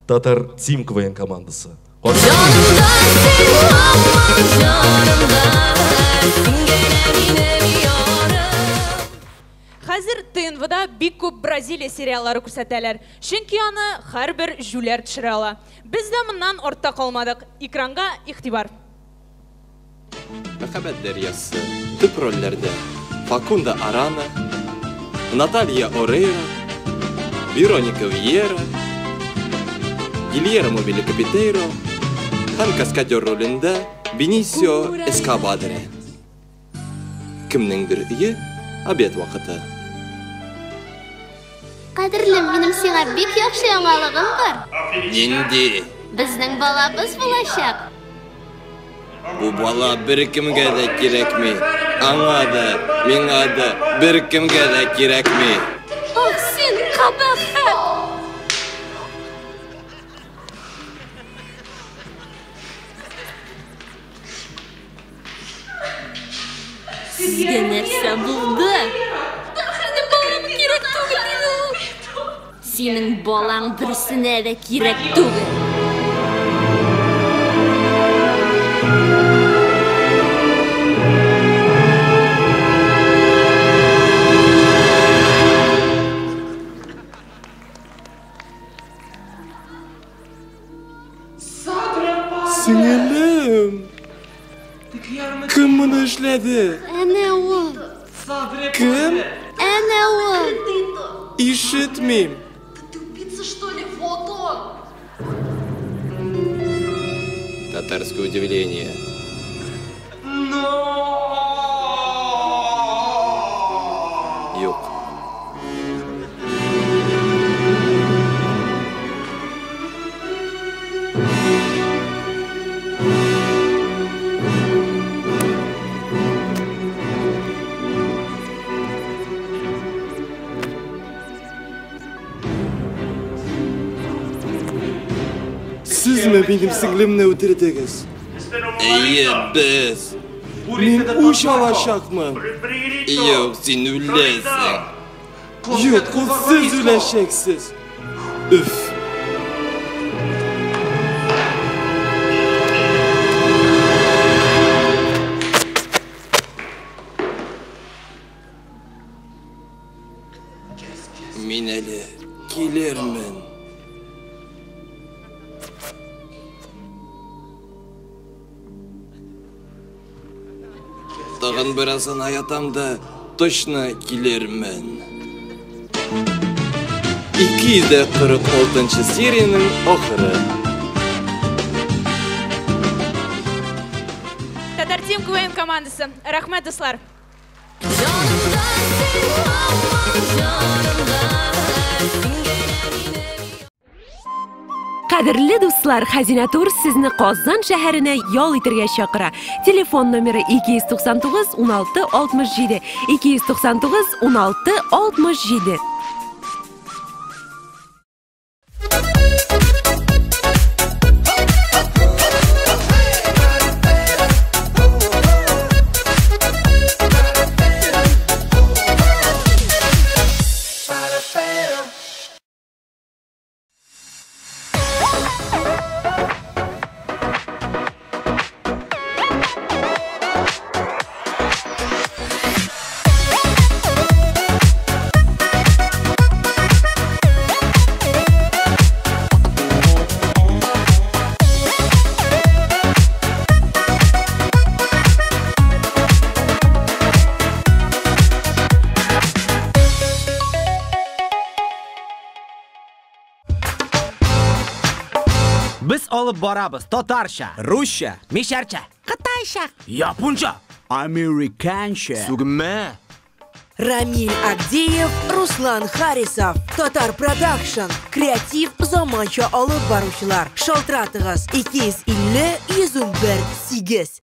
Татар Тим КВН командасы. Җанымда син һаман җанымда, син генә минем ярым. Хәзер ТНВда бик күп Бразилия сериаллары күрсәтәләр. Чөнки аны һәрбер җүләр төшерә ала. Без дә моннан артта калмадык. Экранга игътибар. Мәхәббәт дәрьясы. Төп рольләрдә Факундо Арана, Наталья Орейро, Вероника Виера, Гильермо Великопитейро һәм каскадер ролендә Бенисио Эскобадре. Кемнеңдер өе, обед вакыты. Кадерлем, минем сиңа бик яхшы яңалыгым бар. Нинди? Безнең балабыз булачак. Бу бала беркемгә дә кирәкми. Аңа да, миңа да, беркемгә дә кирәкми. Ах, син кабахәт! Сезгә нәрсә булды? Бәхетем балам кирәк түгел, диде ул. Синең балаң берсенә дә кирәк түгел. Сеңелем! Кем моны эшләде? Әнә ул. Кем? Әнә ул. Ишетмим. Татарское удивление. Юк. Сезме минем сеңлемне үтердегез? Әйе, без. Мин үч алачакмын. Юк, син үләсең. Юк, ул сез үләчәксез. Өф. Мин әле килермен. Тагын беразын аятам да точно килермен. 246 сериянең ахыры. Татар Тим КВН командасы. Рәхмәт, дуслар. Җанымда син һаман җанымда, син генә минем. Кадерле дуслар, Хәзинә Тур сезне Казан шәһәренә ял итәргә чакыра. Телефон номеры 299 16 67 299 16 67. Без алып барабыз татарча, русча, мишәрчә, кытайча, японча, американча. Сүгенмә. Рамиль Агдеев, Руслан Харисов, Татар Продакшн, креатив заманча алып баручылар. Шалтыратыгыз 250 111 8.